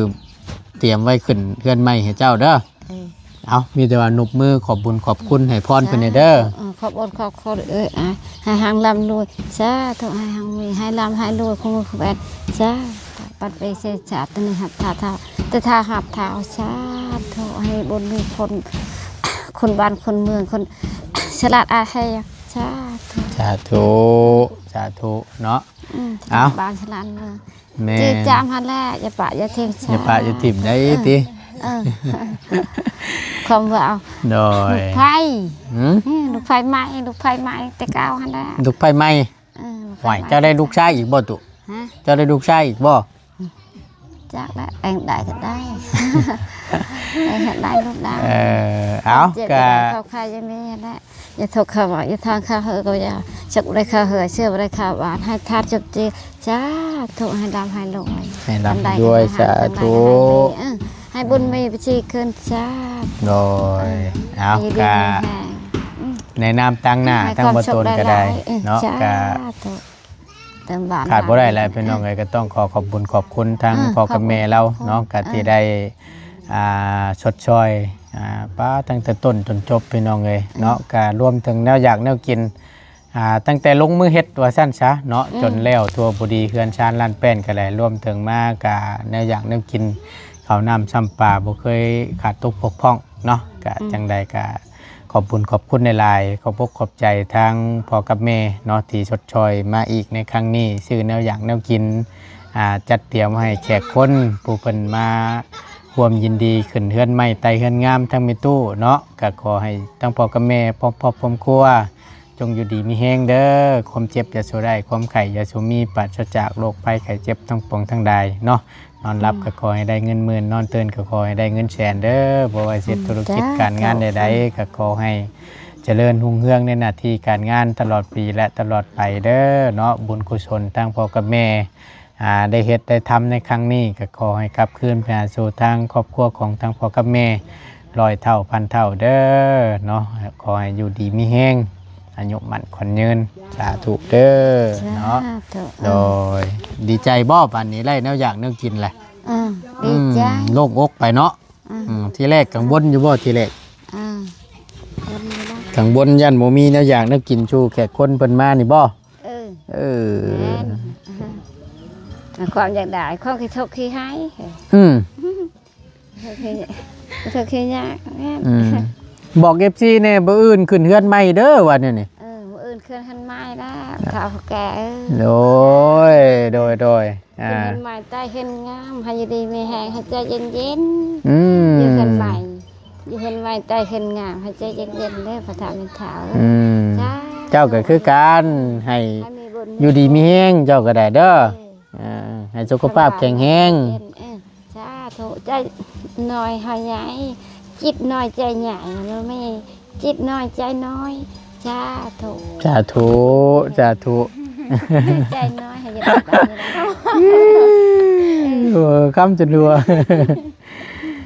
เตรียมไว้ขึ้นเฮือนใหม่ให้เจ้าเด้อ เออ เอา มีแต่ว่านบมือขอบบุญขอบคุณให้พรเพิ่นแหน่เด้อ เออ ขอบบุญขอบคุณ เอ้ย อ่ะ ให้ฮังร่ำรวย สาธุ ให้ฮังมี ให้ร่ำให้รวย คงมีคงแอน สาธุ ปัดไปเสยสาธุ นี่หับเท้าเท้า แต่เท้าหับเท้า สาธุ ให้บุญมีคน คนบ้านคนเมือง คนฉลาดอาแฮ สาธุ สาธุ สาธุ เนาะ อืม เอา บ้านฉลาดเมือง แม่น จื้อจำหั่นแหละ อย่าปะอย่าถิ่ม อย่าปะอย่าถิ่มได้ เออ ติ เออ ความว่าเอา โดย ลูกไฟ หืม อืม ลูกไฟไหม้ ลูกไฟไหม้แต่เก่าหั่นแหละ ลูกไฟไหม้ เออ ลูกไฟ ไหว ไหม้ เจ้าได้ลูกชายอีกบ่ตุ ฮะ เจ้าได้ลูกชายอีกบ่ จักแล้ว แต่งได้ก็ได้ แต่งได้ลูกได้ เออ เอา เจ็บ ก็ ก็ได้ เข้าใครยังมีหั่นแหละ อย่าทุกข์เข้าหวัง อย่าทางเข้าเหือก็อย่า สุขบ่ได้เข้าเหือ เชื่อบ่ได้เข้าหวาน ให้ทานจบจี สาธุ ให้ร่ำให้รวย ให้ร่ำให้รวย ทางใดก็ให้ สาธุ ทางใดก็ให้มี เออ ให้บุญมีประชีขึ้น สาธุ โดย เออ เอา ให้อยู่ดี ก็ มีแฮง อืม ในนามตั้งหน้า ให้ ทั้งบ่ตนก็ได้ ความสุขหลายๆ เออ เนาะ สาธุ ก็ เติมหวาน ขาดบ่ได้แล้ว หวาน พี่น้องเอ้ย ก็ต้องขอขอบบุญขอบคุณทั้ง เออ พ่อกับแม่เราเนาะ ขอบคุณ ก็ที่ เออ ได้ อ่า ชดเชย อ่า ป้าตั้งแต่ต้นจนจบ พี่น้องเอ้ย เออ เนาะ ก็รวมถึงแนวอยากแนวกิน อ่า ตั้งแต่ลงมือเฮ็ดว่าซั่นซะเนาะ อืม จนแล้วทั่วบุรีเฮือนชานล้านแป้นก็ได้ รวมถึงมาก็แนวอยากแนวกิน ข้าวน้ำซ้ำปลา บ่เคยขาดตกบกพร่องเนาะ ก็ อืม จังใดก็ขอบบุญขอบคุณหลายๆ ขอบอกขอบใจทางพ่อกับแม่เนาะ ที่ชดเชยมาอีกในครั้งนี้ ซื้อแนวอยากแนวกิน อ่า จัดเตรียมให้แขกคนผู้เพิ่นมาร่วมยินดีขึ้นเฮือนใหม่ไต่เฮือนงามทั้งแม่ตู้เนาะ ก็ขอให้ทั้งพ่อกับแม่พร้อมครอบพร้อมครัว จงอยู่ดีมีแฮงเด้อ ความเจ็บอย่าสู่ได้ ความไข้อย่าสู่มี ปราศจากโรคภัยไข้เจ็บทั้งปวงทั้งใดเนาะ นอนหลับ อืม ก็ขอให้ได้เงินหมื่น นอนตื่นก็ขอให้ได้เงินแสนเด้อ บ่ว่าสิเฮ็ด อืม ธุรกิจ จ้า การงานใดๆ ก็ขอให้เจริญรุ่งเรืองในหน้าที่การงานตลอดปีและตลอดไปเด้อเนาะ บุญกุศลทางพ่อกับแม่ อ่า ได้เฮ็ดได้ทำในครั้งนี้ ก็ขอให้กลับคืนไปหาสู่ทางครอบครัวของทางพ่อกับแม่ ร้อยเท่าพันเท่าเด้อเนาะ ขอให้อยู่ดีมีแฮง อายุมั่นขวัญยืน สาธุเด้อเนาะ สาธุ โดย ดีใจบ่ ปานนี้ได้แนวอยากแนวกินแหละ อ่า ดีใจ อืม โล่งอกไปเนาะ อ่า อืม ทีแรกกังวลอยู่บ่ ทีแรก อ่า กังวลอยู่นะ กังวลย่านบ่มีแนวอยากแนวกินสู่แขกคนเพิ่นมานี่บ่ เออ เออ แม่น อ่า ความอยากได้ ความขี้ทุกข์ขี้หาย อืม โอเค เธอขี้ยากแม่น อืม บอกเอฟซีแหน่ มื้ออื่นขึ้นเฮือนใหม่เด้อ ว่าแนวนี้ เออ มื้ออื่นขึ้นเฮือนใหม่แล้ว เฒ่าแก่เอ้ย โดย โดย โดย อ่า ขึ้นเฮือนใหม่ใต้เฮือนงาม ให้อยู่ดีมีแฮง ให้ใจเย็นๆ อืม อยู่เฮือนใหม่ อยู่เฮือนใหม่ใต้เฮือนงาม ให้ใจเย็นๆเด้อ พ่อเฒ่าแม่เฒ่า อืม สาธุ เจ้าก็คือกัน ให้ ให้มีบุญ อยู่ดีมีแฮง เจ้าก็ได้เด้อ เออ อ่า ให้สุขภาพแข็งแรง เออ สาธุ ใจน้อยให้ใหญ่ จิตน้อยใจใหญ่ มันมีจิตน้อยใจน้อย สาธุ สาธุ สาธุ ใจน้อยให้อยังไง เออ คำจนรัว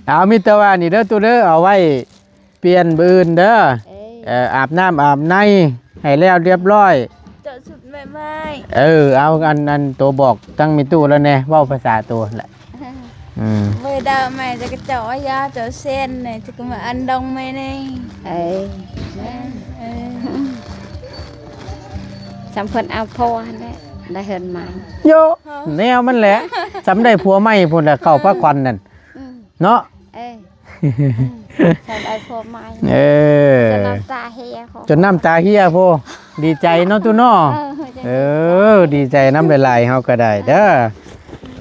เอา มีแต่ว่านี่เด้อ ตู้เด้อ เอาไว้เปลี่ยนมื้ออื่นเด้อ เอ้ย เอ่อ อาบน้ำอาบในให้แล้วเรียบร้อย เจาะชุดใหม่ๆ เออ เอาอัน อันตัวบอกตั้งมีตู้แล้วแน่ เว้าภาษาตัวแหละ อืม เมื่อดาวใหม่จะกระเจาะยาเจาะเส้นเนี่ย จะก็มาอันดองไม่ใน เอ้ย เออ เออ สำเพิ่นเอาผัวหั่นแหละ ได้เฮือนใหม่ โย แนวมันแหละ สำได้ผัวใหม่พุ่นแหละ เข้าพระควันนั่น อืม เนาะ เออ อืม สำได้ผัวใหม่ เออ จนน้ำตาเหี่ยพอ จนน้ำตาเหี่ยพอ ดีใจเนาะตู้เนาะ เออ เออ ดีใจนำหลายๆ เฮาก็ได้เด้อ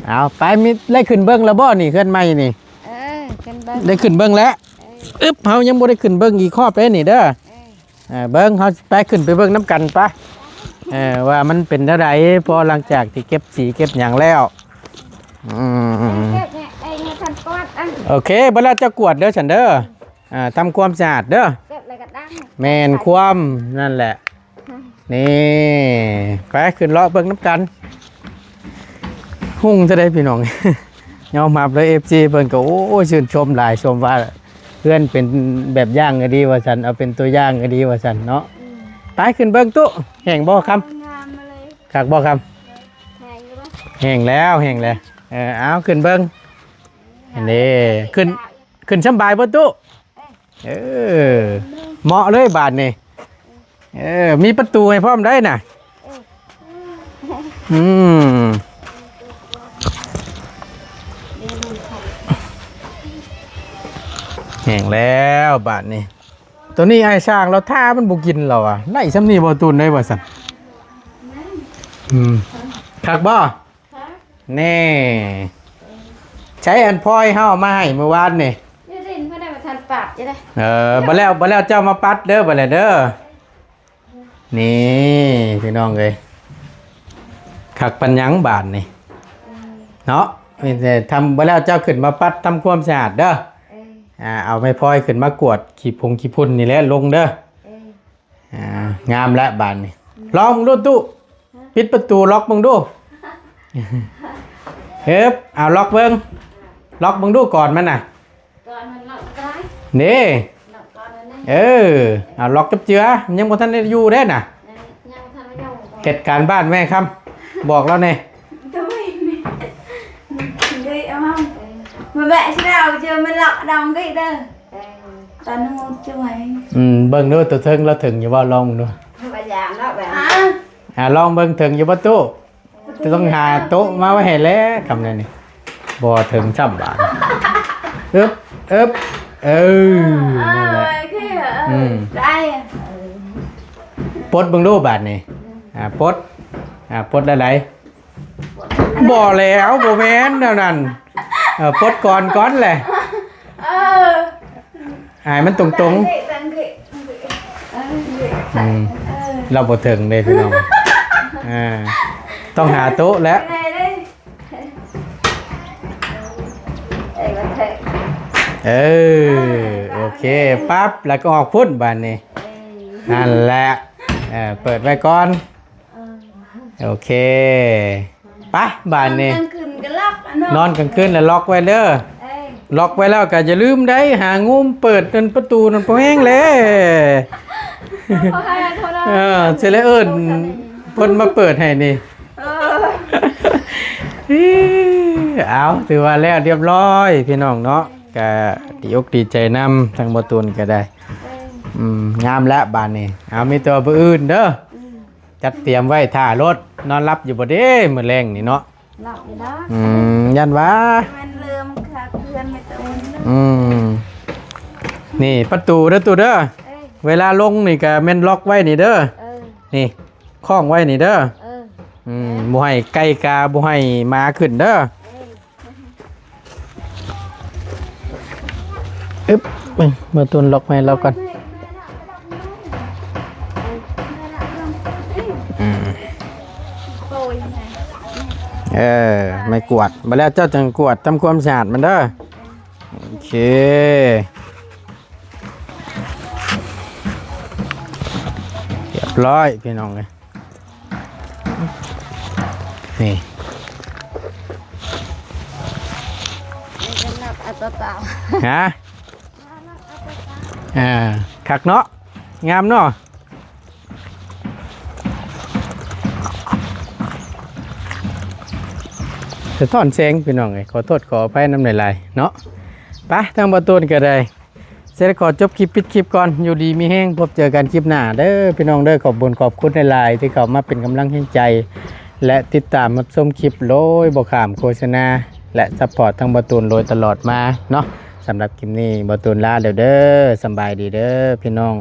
เอา ไป มี ได้ขึ้นเบิ่งแล้วบ่นี่ เฮือนใหม่นี่ เออ ขึ้นเบิ่ง ได้ขึ้นเบิ่งแล้ว เออ อึ๊บ เฮายังบ่ได้ขึ้นเบิ่งอีกครอบเด้นี่เด้อ เออ เออ เบิ่ง เฮาไปขึ้นไปเบิ่งนำกันปะ เออ ว่ามันเป็นเท่าใด พอหลังจากที่เก็บสีเก็บหยังแล้ว อืม เก็บเนี่ย ไอ้เนี่ย ทันกวาดอัน โอเค บ่แล้วจะกวาดเด้อฉันเด้อ อ่า ทำความสะอาดเด้อ เก็บอะไรก็ได้ แม่นความ นั่นแหละ อืม นี่ ไปขึ้นเลาะเบิ่งนำกัน ฮุ่งเท่าใดพี่น้อง ยอมรับเลย เอฟซี เพิ่นก็ โอ้ย ชื่นชมหลาย ชมว่าเฮือนเป็นแบบอย่างก็ดีว่าซั่น เอาเป็นตัวอย่างก็ดีว่าซั่นเนาะ อืม ไปขึ้นเบิ่งตู้ แห้งบ่คำ งามมาเลย คักบ่คำ แห้งอยู่บ่ แห้งแล้ว แห้งแล้ว เออ เอาขึ้นเบิ่ง นี่ ขึ้น ขึ้นสำบายบ่ตู้ เออ เหมาะเลยบาดนี่ เออ มีประตูให้พร้อมได้น่ะ อืม แห้งแล้วบาดนี่ ตัวนี้ไอ้ช่างเราท่ามันบ่กินเราอะ ได้ส่ำนี้บ่ตูนได้บ่ซั่น อืม คักบ่ นี่ ใช้อันพลอยเฮาเอามาให้เมื่อวานนี่ อยู่ดินเพิ่นได้มาทันปาดอยู่เด้ เออ บ่แล้ว บ่แล้วเจ้ามาปัดเด้อ บ่แล้วเด้อ นี่ พี่น้องเอ้ย คักปานหยังบาดนี่ เนาะ มีแต่ทำ บ่แล้วเจ้าขึ้นมาปัดทำความสะอาดเด้อ เออ อ่า เอาไม้พลอยขึ้นมากวาดขี้ผงขี้ฝุ่นนี่แหละลงเด้อ เออ อ่า งามแล้วบาดนี่ ลองมึงดูตู้ ฮะ ปิดประตูล็อกมึงดู เอิบ เอาล็อกเบิ่ง ล็อกมึงดูก่อนมันน่ะ ก่อนมันล็อกได้ นี่ ล็อกก่อนอันนี้ เออ เอาล็อกจับเจือ มันยังบ่ทันได้อยู่เด้น่ะ ยัง ยังบ่ทันได้อยู่ เหตุการณ์บ้านแม่คำ บอกแล้วนี่ ทำไมนี่ เฮ้ย เอามา มาแบะสิเอาเจอมันล็อกดองก็อีกเด้อ เออ ตอนนู้นจะไหว อืม เบิ่งดูตัวเทิงแล้วถึงอยู่บ่ ลองดู พยายามแล้วแบบ อ่ะ อ่า ลองเบิ่งถึงอยู่บ่ตู้ จะต้องหาโต๊ะมาไว้ให้แล้วคำนั้นนี่ บ่ถึงซ้ำบาด อึ๊บ อึ๊บ เออ นั่นแหละ โอเค เออ อืม ได้ ปลดเบิ่งดูบาดนี่ อ่า ปลด อ่า ปลดหลายๆ บ่แล้ว บ่แม่นแนวนั้น เออ ปลดก่อนก่อนแหละ เออ ให้มันตรงๆ ตั้งดิ ตั้งดิ เออ อืม เออ เราบ่ถึงเด้พี่น้อง อ่า ต้องหาโต๊ะแล้ว ได้เลย เออ โอเค ปั๊บ แล้วก็ออกพุ้นบาดนี่ เออ นั่นแหละ เออ เปิดไว้ก่อน เออ โอเค ไป บาดนี่ นอนกลางคืนก็ล็อกอะเนาะ นอนกลางคืนแล้วล็อกไว้เด้อ เอ้ย ล็อกไว้แล้วก็อย่าลืมได้ หางูเปิดนั่นประตูนั่นพอแห้งแล้ว เขาให้โทรศัพท์ เออ เสร็จแล้วเอิ้นเพิ่นมาเปิดให้นี่ เออ อิ๊ว เอา ถือว่าแล้วเรียบร้อยพี่น้องเนาะ ก็ดีอกดีใจนำ ทางบ่ตูนก็ได้ เออ อืม งามแล้วบาดนี่ เอา มีแต่มื้ออื่นเด้อ อืม จัดเตรียมไว้ท่ารถ นอนหลับอยู่บ่เด้มื้อแลงนี่เนาะ หลับอยู่ดอก อืม ย่านว่า มันเริ่มคักเพื่อนไม่ต้อง อืม นี่ประตูเด้อตูเด้อ เออ เวลาลงนี่ก็แม่นล็อกไว้นี่เด้อ เออ นี่คล้องไว้นี่เด้อ เออ อืมบ่ให้ไก่กาบ่ให้หมาขึ้นเด้อ อึ๊บ เบิ่งเบิ่งตูนล็อกไว้ล็อกก่อน อืม โปยไง เออ ไม่กวาดมาแล้วเจ้าจังกวาดทำความสะอาดมันเด้อ โอเค เรียบร้อยพี่น้องเลย นี่ นี่ก็นับอัตตา ฮะ อ่า คักเนาะ งามเนาะ สะท้อนแสงพี่น้องเอ้ย ขอโทษขออภัยนำหลายๆเนาะ ไปทางบ่าวตูนก็ได้ เสร็จขอจบคลิปปิดคลิปก่อน อยู่ดีมีแฮง พบเจอกันคลิปหน้าเด้อพี่น้องเด้อ ขอบบุญขอบคุณหลายๆที่เข้ามาเป็นกำลังแฮงใจ และติดตามรับชมคลิปโดยบ่ข้ามโฆษณา และซัพพอร์ตทางบ่าวตูนโดยตลอดมาเนาะ สำหรับคลิปนี้บ่าวตูนลาแล้วเด้อ สำบายดีเด้อพี่น้อง